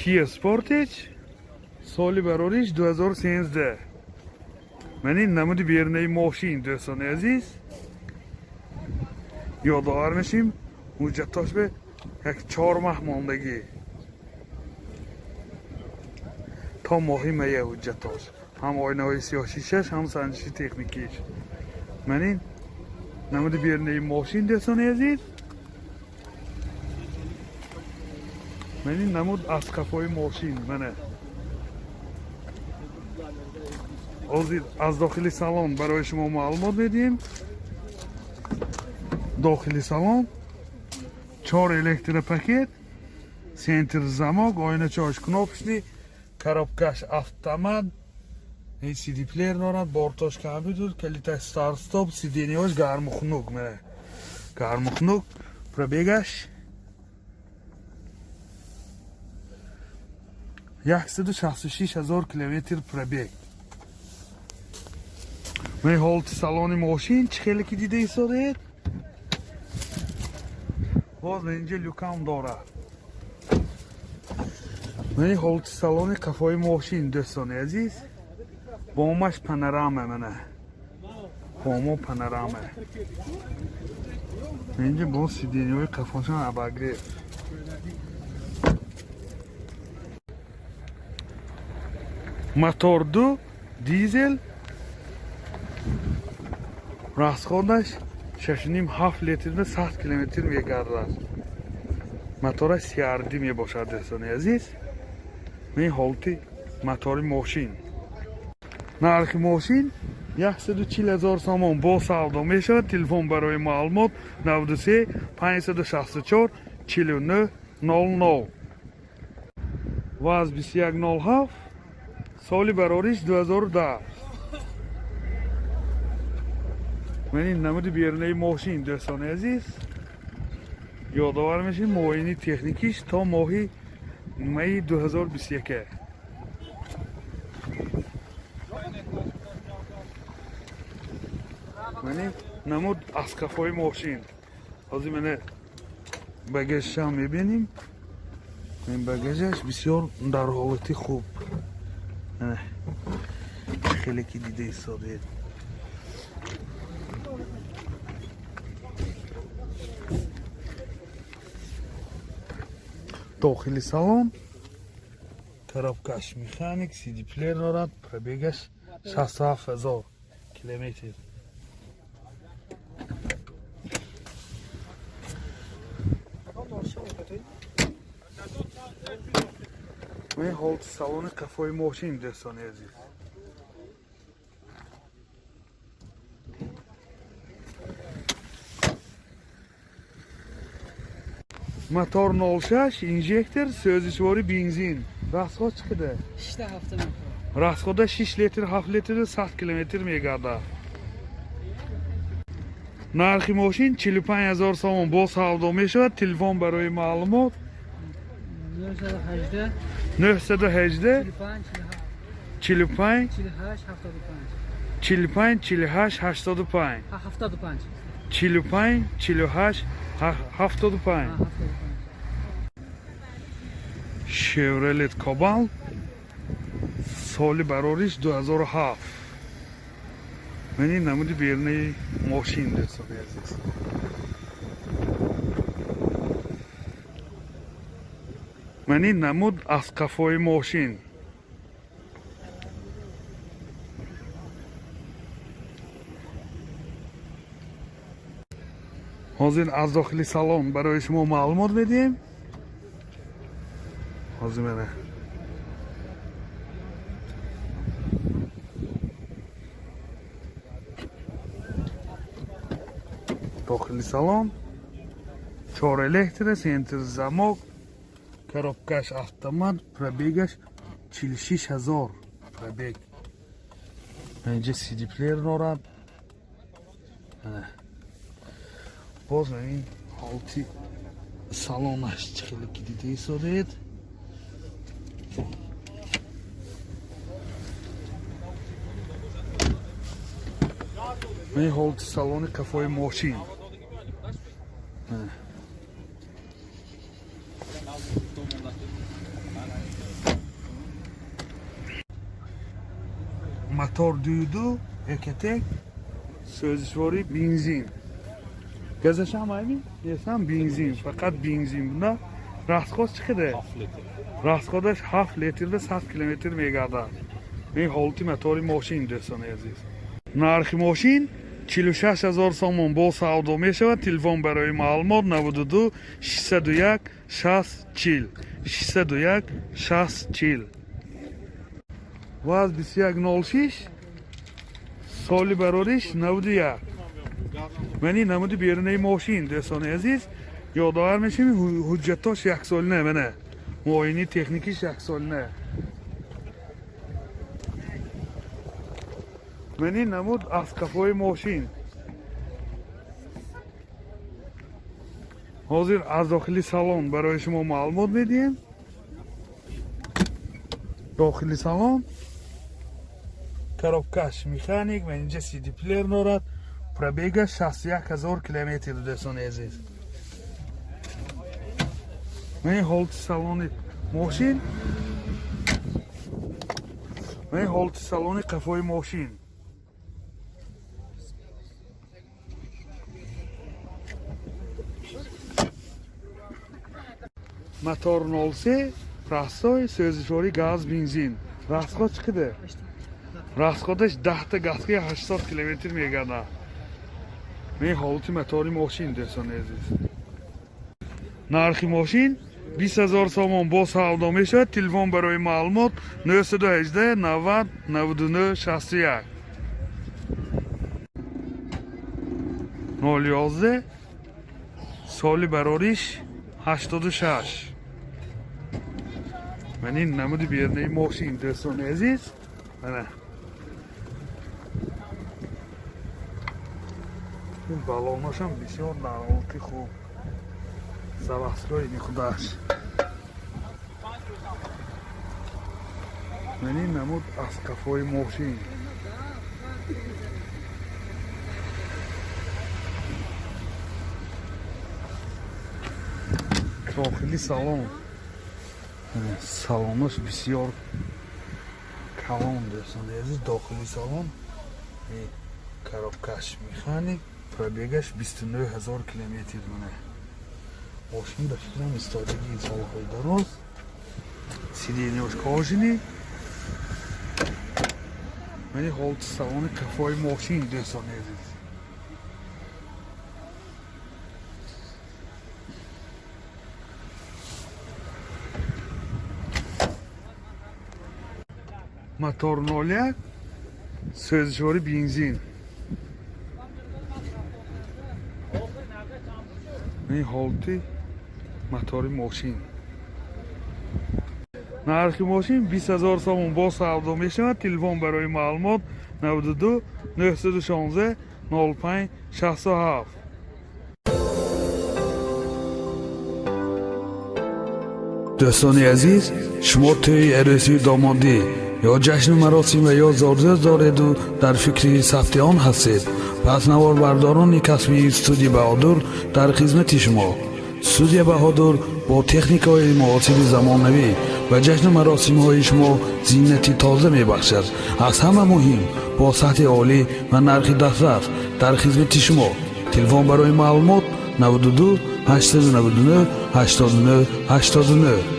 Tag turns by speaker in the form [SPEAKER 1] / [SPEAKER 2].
[SPEAKER 1] Kia Sportage, соли барориш 2013. Ман ин намуди берунаи мошин, дӯстони азиз. Ёдовар мешим, ҳуҷҷатош бе як 4 маҳ мондагӣ, то моҳи мая ҳуҷҷатош, ҳам оинаҳои сиёҳшишаш, ҳам санҷиши техникиш. Ман ин намуди берунаи мошин, дӯстони азиз. Ман ин намуд аз қафои мошин. Мана, ҳозир аз дохили салон барои шумо маълумот медиҳем. Дохили салон чор электропакет, центр замок, оиначаош кнопочный, коробкаш автомат, CD плеер дорад, бортош компютер, калиташ старт стоп, сиденияш гарму хунук, мана, гарму хунук. Пробегаш 166 000 километр пробег. Ман ҳолати салони мошин, чӣ хеле ки дида истодаед. Боз инҷа люкам дорад. Ман ҳолати салони қафои мошин, дӯстони азиз. Бомаш панорама, мана, бомо панорама. Инҷа боз сиденияҳои қафошон обогрев. Мотор ду дизел, расходаш 6,5-7 литрда 100 километр мегардад. Мотораш CRD мебошад, дӯстони азиз. Ин ҳолати мотори мошин. Нархи мошин 140 ҳазор сомон, бо савдо мешавад. Телефон барои маълумот 93 564 49 00. ВАЗ 2107, соли барориш 2010. Ман ин намуди берунаи мошин, дӯстони азиз. Ёдовар мешем, муоини техникиш то моҳи майи 2021. Мани намуд аз қафои мошин. Ҳозир мана багажшам мебинем. Ин багажаш бисёр дар ҳолати хуб, хеле ки дида истодаед. Дохили салон коробкаш механик, CD плеер дорад, пробегаш 67 ҳазор километр. Ин ҳолати салони қафои мошин, дӯстони азиз. Мотор 06, инжектор, сӯзишвори бензин. Расход чӣ қадар?
[SPEAKER 2] 6 ҳафта.
[SPEAKER 1] Расхода 6 литр, 7 литр, 100 километр мегардад. Нархи мошин 45 ҳазор сомон, бо савдо мешавад. Телефон барои маълумот
[SPEAKER 2] 918
[SPEAKER 1] 918
[SPEAKER 2] 45
[SPEAKER 1] 45
[SPEAKER 2] 48 75.
[SPEAKER 1] 45 48 85.
[SPEAKER 2] 75.
[SPEAKER 1] 45 48 75.
[SPEAKER 2] 75.
[SPEAKER 1] Chevrolet Cobalt, соли барориш 2007. Ман ин намуди берунаи мошин, дӯстони азиз. Ман ин намуд аз қафои мошин. Ҳозир аз дохили салон барои шумо маълумот медиҳем. Ҳозир мана дохили салон чор электро, центр замок, коробкаш автомат, пробегаш 46 ҳазор пробег. Инҷа CD плеер дорад. Боз ин ҳолати салонаш, чӣ хеле ки дида истодаед. Ин ҳолати салони қафои мошин. Мотор 2.2 Ecotec, сӯзишворӣ бензин. Газашам ҳамин? Нестам, бензин, фақат бензин. Бunda расход чӣ қадар?
[SPEAKER 3] 7 литр.
[SPEAKER 1] Расходаш 7 литрда 100 километр мегардад. Ин ҳолати мотори мошин, дӯстони азиз. Нархи мошин 46 ҳазор сомон, бо савдо мешавад. Телефон барои маълумот 92 601 60 40, 601 60 40. ВАЗ 2106, соли барориш 91. Мани намуди берунаи мошин, дӯстони азиз. Ёдовар мешавем, ҳуҷҷатош яксолина, мана муоини техникиш яксолина. Мани намуд аз қафои мошин. Ҳозир аз дохили салон барои шумо маълумот медиҳем. Дохили салон коробкаш механик ва инҷа CD плеер дорад. Пробега 61 ҳазор километр, дӯстони азиз. Мани ҳолати салони мошин, мани ҳолати салони қафои мошин. Мотор 03, простой, сӯзишворӣ газ, бензин. Расход чӣ қадар? Расходаш 10-та газки 800 километр мегардад. Ин ҳолати мотори мошин, дӯстони азиз. Нархи мошин 20 ҳазор сомон, бо савдо мешавад. Телефон барои маълумот 918 90 99 61. 011, соли барориш 86. Ман ин намуди берунаи мошин, дӯстони азиз. Мана ин баллонашам бисёр дар ҳолати хуб, заводской худаш. Ман ин намуд аз қафои мошин. Дохили салон, салонаш бисёр калон, дӯстони азиз. Дохили салон коробкаш механик, пробегаш 29 ҳазор километр. Мана мошин ба фикрам истодагии солҳои дароз. Сиденьяш кожаный. Мани ҳолати салони қафои мошин, дӯстони азиз. Мотор 01, сӯзишворӣ бензин. Ин ҳолати мотори мошин. Нархи мошин 20 ҳазор сомон, бо савдо мешавад. Телефон барои маълумот 92 916 05 67. Дӯстони азиз, шумо тӯи арӯсию домодӣ ё ҷашну маросим ва ё зодрӯз дореду дар фикри сабти он ҳастед, пас наворбардорони касбии студия Баҳодур дар хизмати шумо. Студия Баҳодур бо техникаҳои муосири замонавӣ ба ҷашну маросимҳои шумо зинати тоза мебахшад. Аз ҳама муҳим, бо сатҳи олӣ ва нархи дастрас дар хизмати шумо. Телефон барои маълумот 92 899 89 89.